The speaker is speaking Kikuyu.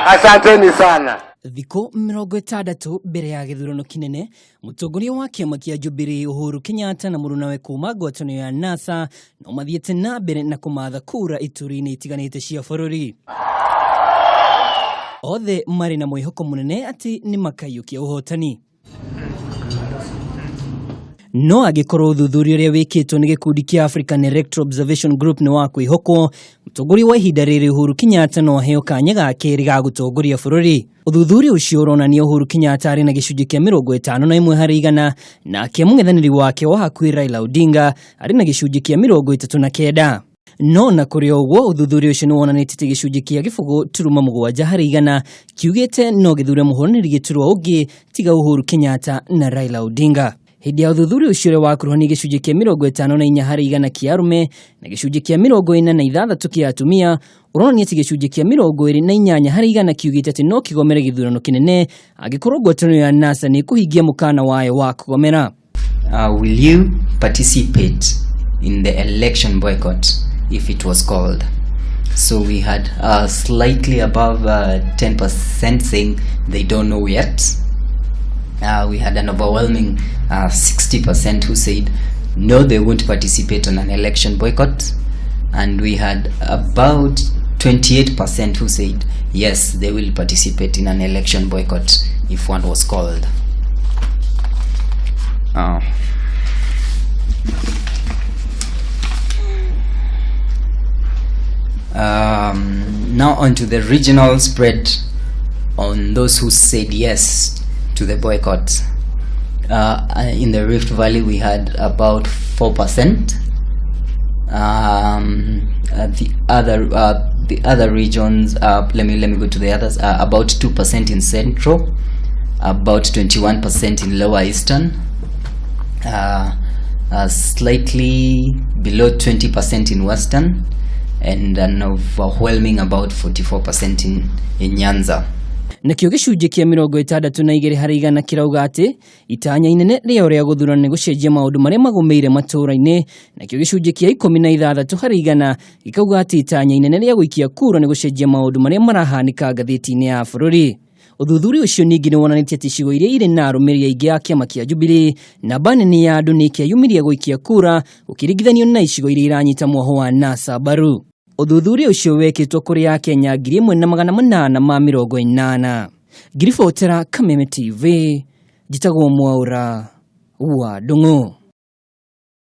Asanteni sana. Thikũ 60 mbere ya gĩthurano kĩnene, mũtongoria wa kĩama kĩa Jubilee Uhuru Kenyatta na mũrunawe kuma ngwatanĩro ya NASA no mathiĩte na mbere na kũmatha kura ituri-inĩ itiganĩte cia bũrũri. Othe marĩ na mwĩhoko mũnene atĩ nĩ makaiyũkia ũhotani. No angĩkorwo ũthuthuria ũrĩa wĩkĩtwo nĩ gĩkundi kĩa African Electoral Observation Group nĩ wa kwĩhokwo, mũtongoria wa ihinda rĩrĩ Uhuru Kenyatta no aheo kanya ga kerĩ ga gũtongoria bũrũri. Ũthuthuria ũcio ũronania Uhuru Kenyatta arĩ na gĩcunjĩ kĩa 51 harĩ igana, nake mũng'ethanĩri wake wa hakuhĩ Raila Odinga arĩ na gĩcunjĩ kĩa 39. No na kũrĩ o ũguo, ũthuthuria ũcio nĩ wonanĩtie atĩ gĩcunjĩ kĩa 0.7 harĩ igana kiugĩte no gĩthure mũhũranĩri gĩturwa ũngĩ tiga Uhuru Kenyatta na Raila Odinga. Hĩndĩ ya ũthuthuria ũcio ũrĩa wakuruhania gĩcunjĩ kĩa 54 harĩ igana kĩa arũme na gĩcunjĩ kĩa 46 kĩa atumia, ũronania atĩ gĩcunjĩ kĩa 28 harĩ igana kiugĩte atĩ no kĩgomere gĩthurano kĩnene angĩkorwo ngwatanĩro ya NASA nĩ ĩkũhingia mũkana wayo wa kũgomera. Will you participate in the election boycott if it was called? So we had slightly above 10% saying they don't know yet. We had an overwhelming 60% who said no, they won't participate on an election boycott. And we had about 28% who said yes, they will participate in an election boycott if one was called. Now on to the regional spread on those who said yes to the boycott. In the Rift Valley we had about 4%. The other regions, let me go to the others. About 2% in Central, about 21% in Lower Eastern, slightly below 20% in Western, and an overwhelming about 44% in Nyanza. Nakĩo gĩcunjĩ kĩa 62 harĩ igana kĩrauga atĩ itanya inene rĩao rĩa gũthurana nĩ gũcenjia maũndũ marĩa magũmĩire matũũra-inĩ. Nakĩo gĩcunjĩ kĩa 16 harĩ igana gĩkauga atĩ itanya inene rĩa gũikia kura nĩ gũcenjia maũndũ marĩa marahanĩka ngathĩti-inĩ ya bũrũri. Ũthuthuria ũcio ningĩ nĩ wonanĩtie atĩ icigo iria irĩ na arũmĩrĩri aingĩ a kĩama kĩa Jubilee, namba nene ya andũ nĩ ĩkĩyumĩria gũikia kura gũkĩringithanio na icigo iria iranyita mwaho wa NASA mbaru. Ũthuthuria ũcio wekĩtwo kũrĩ Akenya 1880. Ngiribotera Kameme TV, njĩtagwo Mwaũra wa Ndung'u.